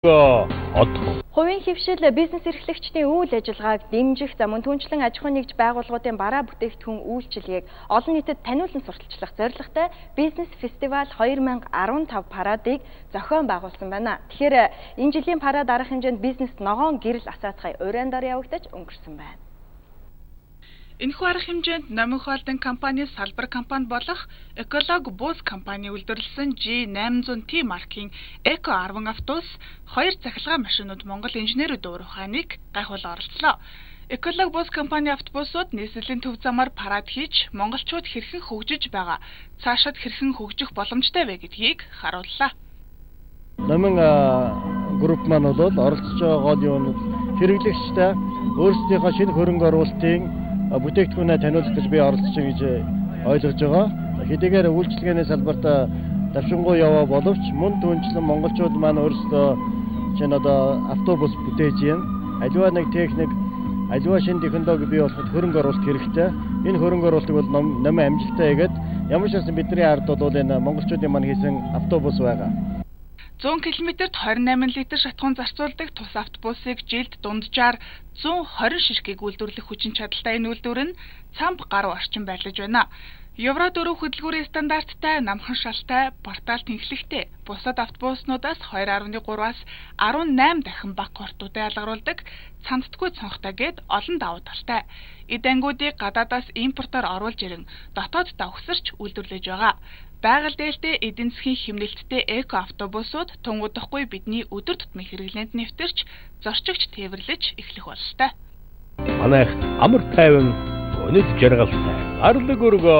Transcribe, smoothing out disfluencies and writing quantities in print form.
Одхон. Хувийн хэвшил бизнес эрхлэгчдийн үйл ажиллагааг дэмжих, за мөн түнчлэн аж ахуйн нэгж байгууллагуудын бараа бүтээгдэхүүн үйлчилгээг олон нийтэд таниулан сурталчлах зорилготой бизнес фестивал 2015 парадыг зохион байгуулсан байна. Тэгэхээр энэ жилийн парад арга хэмжээнд бизнес ногоон гэрэл асаацгай урайндаар явагдаж өнгөрсөн байна. Энэхүү арга хэмжээнд Номин Холдинг компани салбар компани болох Эколог Бус компани үйлдвэрлэсэн G800T маркийн Эко 10 автобус, хоёр цахилгаан машинууд Монгол инженерүүд уурхааныг гайхуул оролцлоо. Эколог Бус компани автобусууд нийслэлийн төв замаар парад хийж монголчууд хэрхэн хөгжиж байгаа, цаашид хэрхэн хөгжих боломжтой вэ гэдгийг харууллаа. Номин групп маань бол оролцож байгаа гол юм нь хэрэглэгчтэй өөрсдийнхөө шинэ хөрөнгө оруулалтын бүтээгдэхүүнээ таниулах гэж би оролцож байгаа гэж ойлгож байгаа. Хэдийгээр үйлчилгээний салбарт давшингуй яваа боловч мөн түнчлэн монголчууд маань өөрсдөө чинь одоо автобус бүтээж юм. Аливаа нэг техник, аливаа шинэ технологи бий болоход хөрөнгө оруулалт хэрэгтэй. Энэ хөрөнгө оруулалтыг бол номын амжилттай хийгээд ямар ч байсан бидний ард бол энэ монголчуудын маань хийсэн автобус байгаа. 100 км-т 28 литр шатхуун зарцуулдаг тус автобусыг жилд дунджаар 120 ширхгийг үйлдвэрлэх хүчин чадалтай энэ үйлдвэр нь цамб гаруй орчин байрлаж байна. Евро 4 хөдөлгүүрийн стандарттай намхан шалтай портал тэнхлэгтэй бусад автобуснуудаас 2.3-аас 18 дахин бага хортуудаа ялгаруулдаг цандтгүй цонхтой гээд олон давуу талтай. Эд ангиудыг гадаадаас импортоор оруулж ирэн дотооддоо өгсөрч үйлдвэрлэж байгаа. Байгаль дээлтэй эдийн засгийн хэмнэлттэй эко автобусууд тун удахгүй бидний өдөр тутмын хэрэглээнд нэвтэрч зорчигч тээвэрлэж эхлэх бололтой. Манайх амар тайван өнөд жаргалтай. Арлаг өргөө.